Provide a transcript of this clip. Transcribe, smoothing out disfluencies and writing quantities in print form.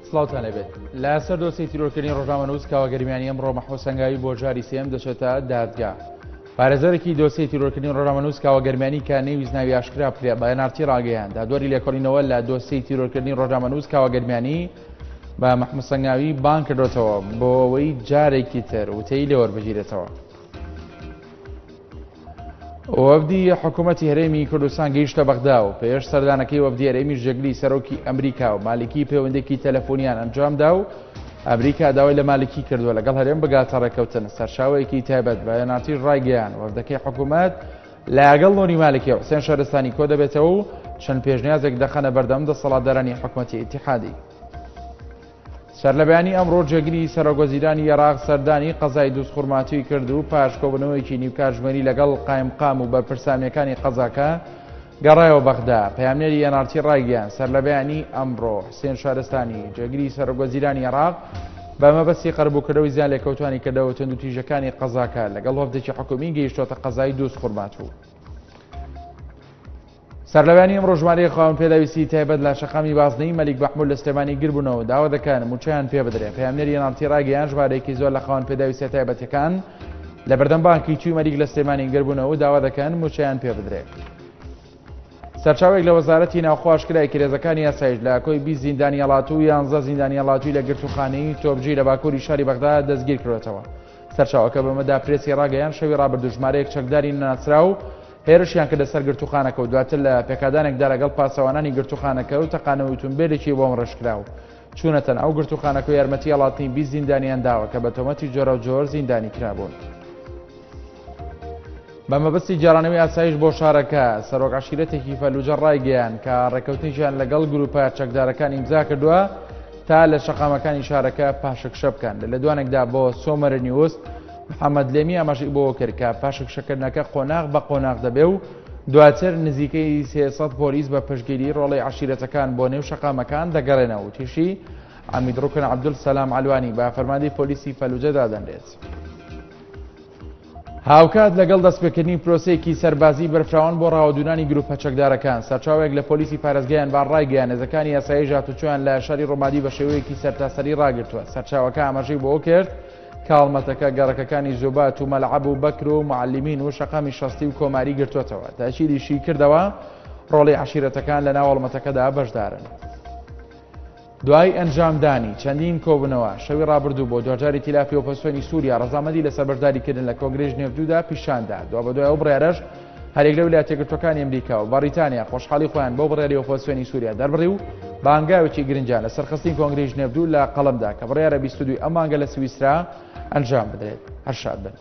سڵاوتان لێبێت. لەسەر دۆسیەی تیرۆرکردنی ڕۆژنامەنووس کاوە گەرمیانی ئەمڕۆ مەحموود سەنگاوی بۆ جاری سێیەم دەچێتە دادگا. پارێزەرێکی دۆسیەی تیرۆرکردنی ڕۆژنامەنووس کاوە گەرمیانی کە نەیویست ناوی ئاشکرا بکرێت بە NRT ڕاگەیاند دادوەری لێکۆڵینەوە لە دۆسیەی تیرۆرکردنی ڕۆژنامەنووس کاوە گەرمیانی بە مەحموود سەنگاوی بانگ کردۆتەوە بۆ ئەوەی جارێکی تر وتەی لێوەربگیرێتەوە. وەفدی حکوومەتی هەرێمی کوردستان گەیشتە بەغدا و پێش سەردانەکەی وەفدی هەرێمی جێگری سەرۆکی ئەمریکا و مالکی پەیوەندێکی تەلەفۆنیان ئەنجامدا و ئەمریکا داوای لە مالکی کردووە لەگەڵ هەرێم بگاتە ڕێککەوتن سەرچاوەیەکی تایبەت بە ناتیش ڕایگەیان وەفدەکەی حکوومەت لەگەڵ نوری مالکی و حوسێن شەرستانی کۆ دەبێتەوە و چەند پێشنیازێک دەخەنە بەردەم دەسەڵاتدارانی حکوومەتی ئیتیحادی. سەرلەبەیانی ئەمڕۆ جێگری سەرۆکوەزیرانی عێراق سەردانی قەزای دووزخورماتووی کرد و پاش کۆبوونەوەیەکی نیو کاتژمێری لەگەڵ قایمقام و بەرپرسە ئەمنییەکانی قەزاکە گەڕایەوە بەغدا. پەیامنێری NRT ڕایگەیاند، سەرلەبەیانی ئەمڕۆ حسێن شارستانی، جێگری سەرۆکوەزیرانی عێراق بە مەبەستی قەرەبووکردنەوەی زیانلێکەوتووانی کردەوە توندوتیژەکانی قەزاکە لەگەڵ وەفدێکی حکومی گەیشتووەتە قەزای دووزخورماتوو. سەرلەبەیانی ئەمڕۆ ژمارەیەک خاوەن پێداویستی تایبەت لە شەقامی بازنەی مەلیک مەحمود لە سلێمانی گربوونەوە و داوا دەکەن مووچەیان پێ بدرێ. پەیامنێری NRT ڕایگەیاند ژمارەیەکی زۆر لە خاوەن پێداویستیە تایبەتەکان لە بەردەم بانکی توی مەلیک لە سلێمانی گربوونەوە و داوا دەکەن مووچەیان پێ بدرێ. سەرچاوێک لە وەزارەتی ناوخۆ ئاشکرای کرد هێزەکانی ئاسایش لە کۆی 20 زیندانی هەڵاتوو و 11 زیندانی هەڵاتووی لە گرتووخانەی تۆپجی لە باکووری شاری بەغدا دەستگیر کردووەتەوە. سەرچاوەکە بە مەدا پرێسی ڕاگەیاند شەوی ڕابردوو ژمارەیەک چەکداری نەناسراو هێرشیان کردە سەر گرتووخانەکە و دواتر لە پێکادانێکدا لەگەڵ پاسەوانانی گرتووخانەکە و تەقانەوەی ئوتومبێلێکی بۆمڕێژکراو چوونەتە ناو گرتووخانەکە و یارمەتی هەڵاتنی 20 زیندانیان داوە کە بە تۆمەتی جۆراوجۆر زیندانی کرابوون. بە مەبەستی گێڕانەوەی ئاسایش بۆ شارەکە، سەرۆک عەشیرەتێکی فەلوجە ڕایگەیاند کە ڕێککەوتنێکیان لەگەڵ گروپە چەکدارەکان ئیمزا کردووە تا لە شەقامەکانی شارەکە پاشەکشە بکەن. لە لێدوانێکدا بۆ سۆمەر نیوز، محەممەد لێمی ئاماژەی بەوە کرد کە پاشەکشەکردنەکە قۆناغ بە قۆناغ دەبێ و دواتر نزیکەی 300 پۆلیس بە پشتگیری ڕۆڵەی عەشیرەتەکان بۆ نێو شەقامەکان دەگەڕێنەوە. وتیشی، عەمید ڕوکن عەبدولسەلام عەلوانی بە فەرماندەی پۆلیسی فەلوجە دادەنرێت. هاوکات لەگەڵ دەستپێکردنی پرۆسەیەکی سەربازی بەرفراوان بۆ ڕاوەدوونانی گروپە چەکدارەکان، سەرچاوەیەک لە پۆلیسی پارێزگای ئەنبار ڕایگەیاند، هێزەکانی ئاسایش هاتوچۆیان لە شاری ڕومادی بە شێوەیەکی سەرتاسەری ڕاگرتووە. سەرچاوەکە ئاماژەی بەوە کرد کە هەڵمەتەکە گەڕەکەکانی زوبات و مەلعەب و بەکر و موعەلیمین و شەقامی شەستی و کۆماری گرتووەتەوە. تاکیدیشی کردەوە ڕۆڵی عەشیرەتەکان لەناو هەڵمەتەکەدا بەشدارن. دوای ئەنجامدانی چەندین کۆبوونەوە، شەوی ڕابردوو بۆ دواجار ئیتیلافی ئۆپۆزسیۆنی سووریا ڕەزامەندی لەسەر بەشداریکردن لە کۆنگرەی ژنێڤ دوودا پیشاندا. دوابەدوای ئەو بڕیارەش هەریەک لە ویلایەتە یەکگرتووەکانی ئەمریکا و بەڕیتانیا خۆشحاڵی خۆیان بەو بڕیاری ئۆپۆزسیۆنی سووریا دەربڕی و بە هەنگاوێکی گرنگیان لە سەرخستنی کۆنگرەی ژنێڤ دوو لە قەڵەمدا کە بڕیارە 22 ئەم مانگە لە سویسرا ئەنجام بدرێت. هەر شاد بن.